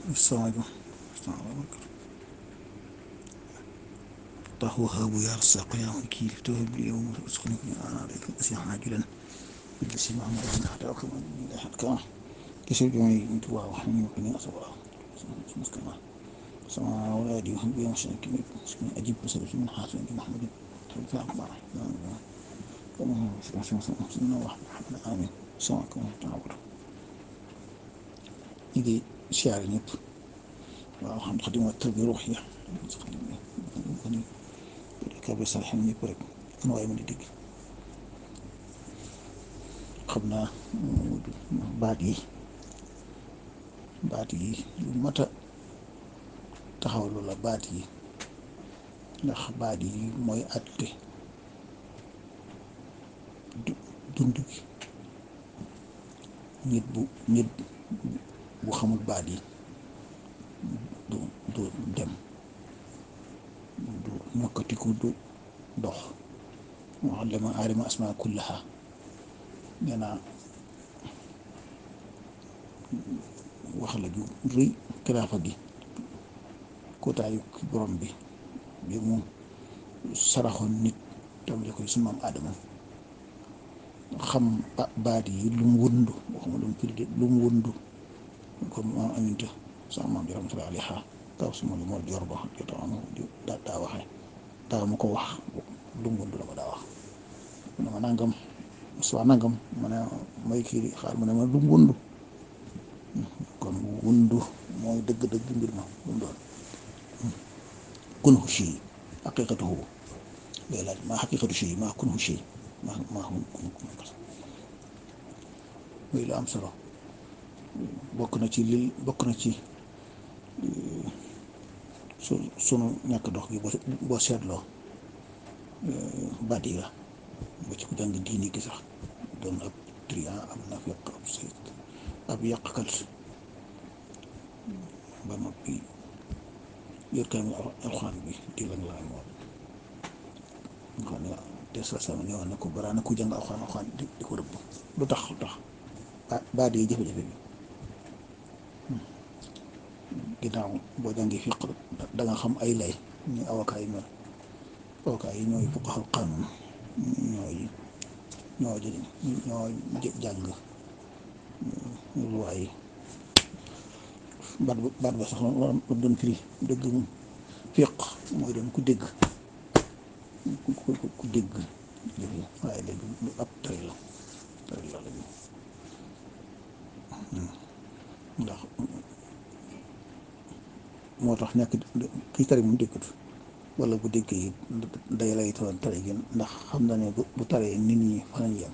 السلام عليكم. الله وهاب يا رزاق يا وكيل توهب لي يوم وارزقني أنا عليك أسيح عاجلا بالجسم محمد حتى أكرم من أحد كما كسر جمعي أنت وحمي وقني أصبر مسكنا سماع ولادي وهم بيوم شاكين أجيب بسبب من حاسن محمد تبقى أكبر كما سنة واحد محمد آمين السلام عليكم ورحمة الله وبركاته يجي شعر ñëpp waaw xam xadim wa tarbi ruux ya ni kabe salxin ñëpp rek fu waaye mën di dégg xam naa baat yi lu mat a taxawlu la baat yi ndax baat yi mooy àtte dund gi nit bu xamul baat yi du dem du ñokkatiku du dox moo xam lema aadama asmaa kullaha nee naa wax la ju rëy kilaafa gi kootaayu borom bi mu saraxoon nit tamle koy su maam aadama xam baat yi lu mu wundu waxuma lu mu firi lu mu wundu comme maam aminta sama maam jaram sala aliha kaw suma lu moo jor ba jotam daa waxe daa ma ko wax lu mu wundu la ma daa wax mu ne ma nangam soit nangam ma ne may kii xaar mu ne ma lu mu wundu kon wundu mooy dëgg-dëgg mbir ma lu mu doon kunhu shay haqiqatuhu lay laaj maa haqiqatu shay maa kunhu shay maa muy lu am solo bokk na ci sunu ñàkk dox gi boo seetloo baat yi la ba ci ku jàng diini gi sax doon ab trian ab nafiq ab sayt ab yàqkat ba noppi yor kaamil alxuraan bi di lang laa moom nga xam ne te sa sama ñëwoon na ko baraana ku jàng alxuraan di ko rëbb lu tax baat yi jafe-jafe bi ginnaaw boo jàngee fiq da nga xam ay lay ni avocat yi mel avocat yi ñooy fuqahaa qaanuun ñoo jàng luwaay yi baat ba sax la doon firi dëgg fiq mooy doon ku dégg ku dégg waaye léegi lu ab tari la léegi ndax moo tax nekk kii tari mu déggut wala bu déggee yi day lay toon tari gi ndax xam na ne bu taree nit ñi fa lañ yem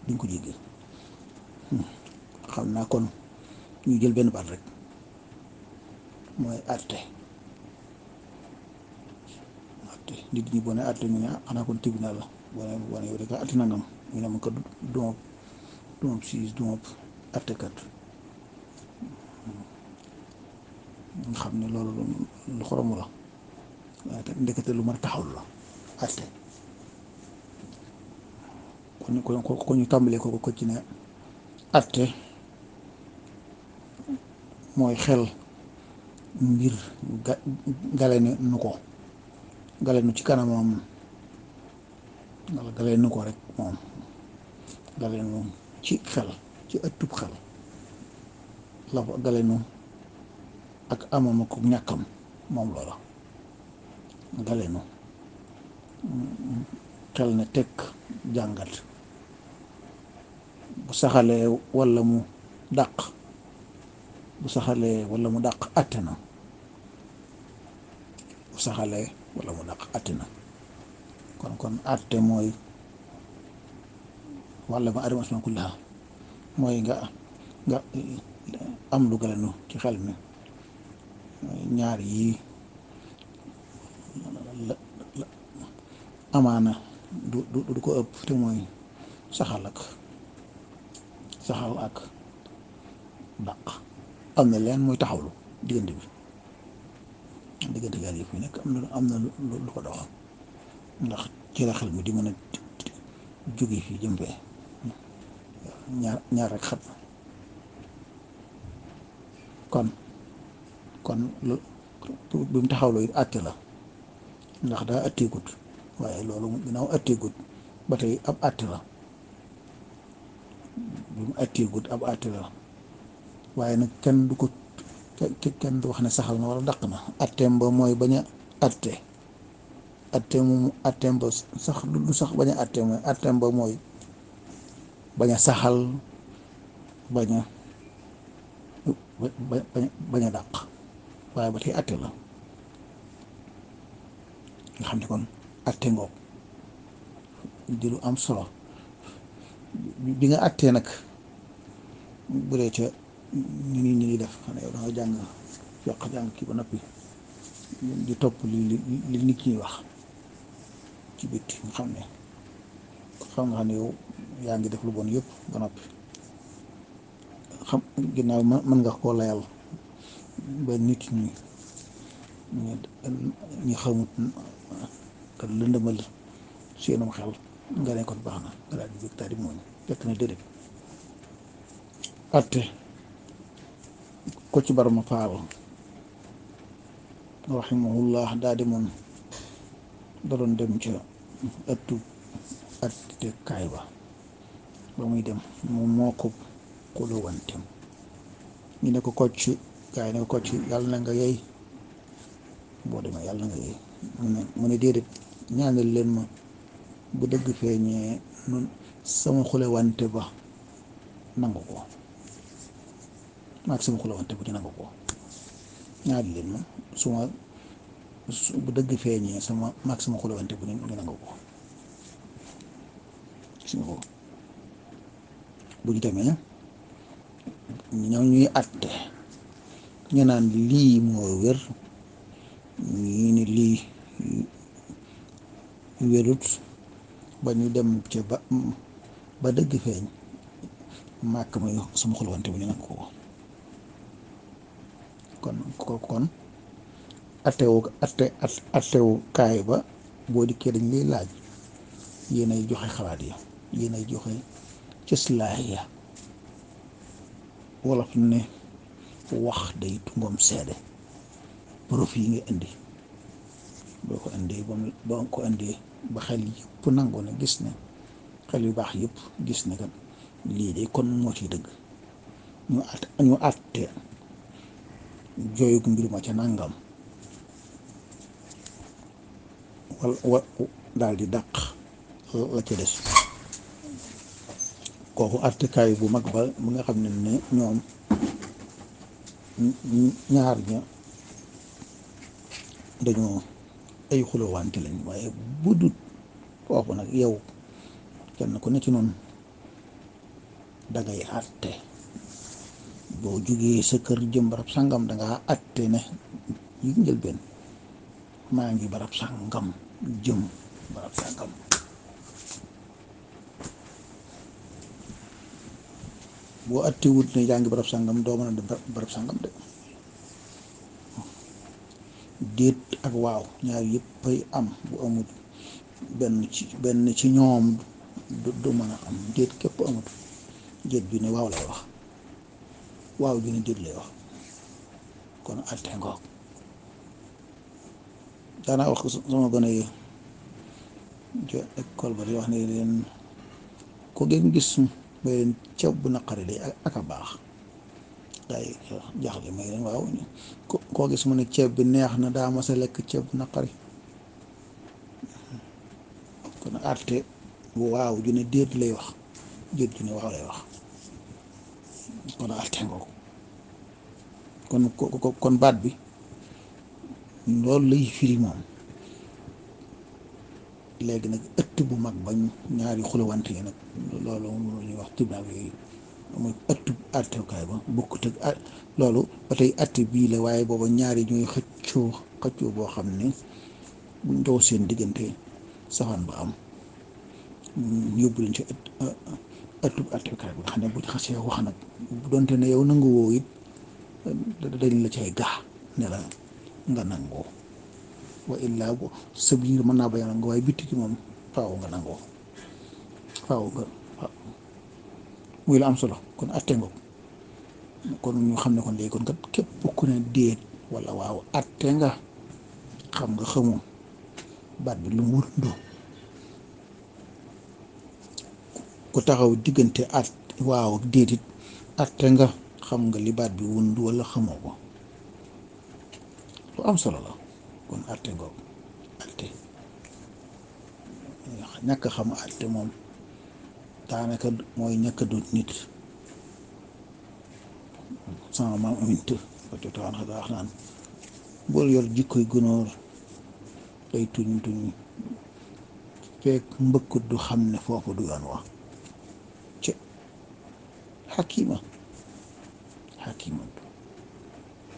duñ ko jéggi xam naa kon ñu jël benn baat rek mooy àtte nit ñi boo ne àtte ñu ne xanaa kon tribunal la boo ne yow de ka àtte nangam ñu ne ma ko dumab siis dumab àttekat nga xam ne loolu lu xoromu la waaye te ndekete lu mën a taxawlu la àtte kon ñu tàmbalee ko ci ne àtte mooy xel mbir gale nu ci kanamam wala gale nu ko rek moom gale nu ci xel ci ëttub xel la gale nu ak amam ak ñàkkam moom loola gale nu xel ne tekk jàngat bu saxalee walla mu dàq àtte na bu saxalee walla mu dàq àtte na kon àtte mooy walla ma adama asmaa kullaha mooy nga am lu galanu ci xel mi ñaar yii amaana du ko ëpp te mooy saxal ak dàq am na leen mooy taxawlu diggante gaal yi fi nekk am na lu ko dox ndax ci la xel mi di mën a jóge fii jëm fee ñaar rek xat kon kon lu bi mu taxawloo it àtte la ndax daa àtteegut waaye loolu ginnaaw àtteegut ba tey ab àtte la bi mu àtteegut ab àtte la waaye nag kenn du ko kenn du wax ne saxal na wala dàq na àtteem ba mooy bañ a àtte àtteem ba sax du sax bañ a àtte mooy àtteem ba mooy bañ a saxal bañ a bañ a dàq waaye ba tey àtte la nga xam ne kon àtte ngoog di lu am solo bi nga àttee nag bu dee ca ni nit ñi def xam ne yow da nga jàng kii ba noppi di topp li nit ñi wax ci bitti nga xam ne yow yaa ngi def lu bon yëpp ba noppi ginnaaw mën nga koo layal ba nit ñi xamut te lëndëmal seenum xel nga ne kon baax na nga daal di jóg daal di mooñ fekk na déedéet atte ko ci barama faal rahimahullah daal di moom da doon dem ca ëttu atte kaay ba muy dem moom moo ko xulóowantem ñu ne ko kocc gaa yi ne ko kocc yàlla na nga yey boo demee yàlla na nga yey mu ne déedéet ñaanal leen ma bu dëgg feeñee nun sama xulóowante ba nangu ko maag sama xulóowante bu di nangu ko ñaanal leen ma bu dëgg feeñee maag sama xulóowante bu di nangu ko gis nga ko bu ñu demee ñoom ñuy àtte ñu naan lii moo wér ñii ni lii wérut ba ñu dem ca ba dëgg feeñ màkk may sama xulwante bu ñu nag ko kon attewu kaay ba boo dikkee dañ lay laaj yéenay joxe xalaat yi yéenay joxe cëslaay ya wolof ne wax day tungoom seede profit yi nga indi boo ko indee ba xel yëpp nangoo ne gis ne xel yu baax yëpp gis ne kat lii de kon moo ciy dëgg ñu àtte jooyug mbir ma ca nangam wa daal di dàq la ca des kooku àttekaay bu mag ba mu nga xam ne ñoom ñaar ña dañoo ay xulowante lañ waaye bu dut foofu nag yow kenn ku ne ci noonu dangay àtte boo jugee sa kër jëm barab sàngam dangaa àtte ne yi njëlbeen maa ngi barab sàngam jëm barab sàngam boo àtte wut ne yaa ngi barab sàngam doo mën a dem barab sàngam de déet ak waaw ñaar yëpp ay am bu amut benn ci ñoom du mën a am déet képp amut déet ju ne waaw lay wax waaw ju ne déet lay wax kon atte ngoog daanaa wax ko sama gone yi ca école ba di wax ne leen ko ngeen gis may leen ceeb bu naqari de ak a baax day jaaxle may leen waaw koo gis mu ne ceeb bi neex na daa mas a lekk ceeb bu naqari kon àtte waaw ju ne déet lay wax déet ju ne waaw lay wax kon àtte ngoo kon baat bi loolu lay firi moom léegi nag ëtt bu mag bañ ñaari xulawante yi nag loolu ñuy wax tribunal yooyu mooy ëttu àttekaay ba bokkut ak loolu ba tey àtte bii la waaye booba ñaari ñuy xëccoo boo xam ne buñ dow seen diggante safaan ba am yóbbu leen ci ëttu àttekaay ba nga xam ne bu ñu xasee wax nag bu doonte ne yow nangu woo it dañ la cay gaa ne la nga nangoo wa illaa sa biir mën naa bañ a nangoo waaye bitti ki moom faaw nga nangoo faaw nga muy la am solo kon atte nga kon ñu xam ne kon léegi kon kat képp ku ne déet wala waaw atte nga xam nga xamoo baat bi lu mu wërndoo ku taxaw diggante at waaw ak déedit atte nga xam nga li baat bi wund wala xamoo ko lu am solo la kon atte ngoog atte ñàkk xam atte moom daanaka mooy ñàkk a doon nit sama maam aminte ba jotaan xa wax naan bool yor jikkoy gunóor day tuñ tuñ fekk mbëkkut du xam ne foofu du yoon wax ci xakima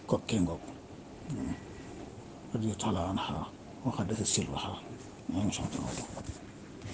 kokkee ngoog radiyallaahu anhaa waxa dasa silwaxa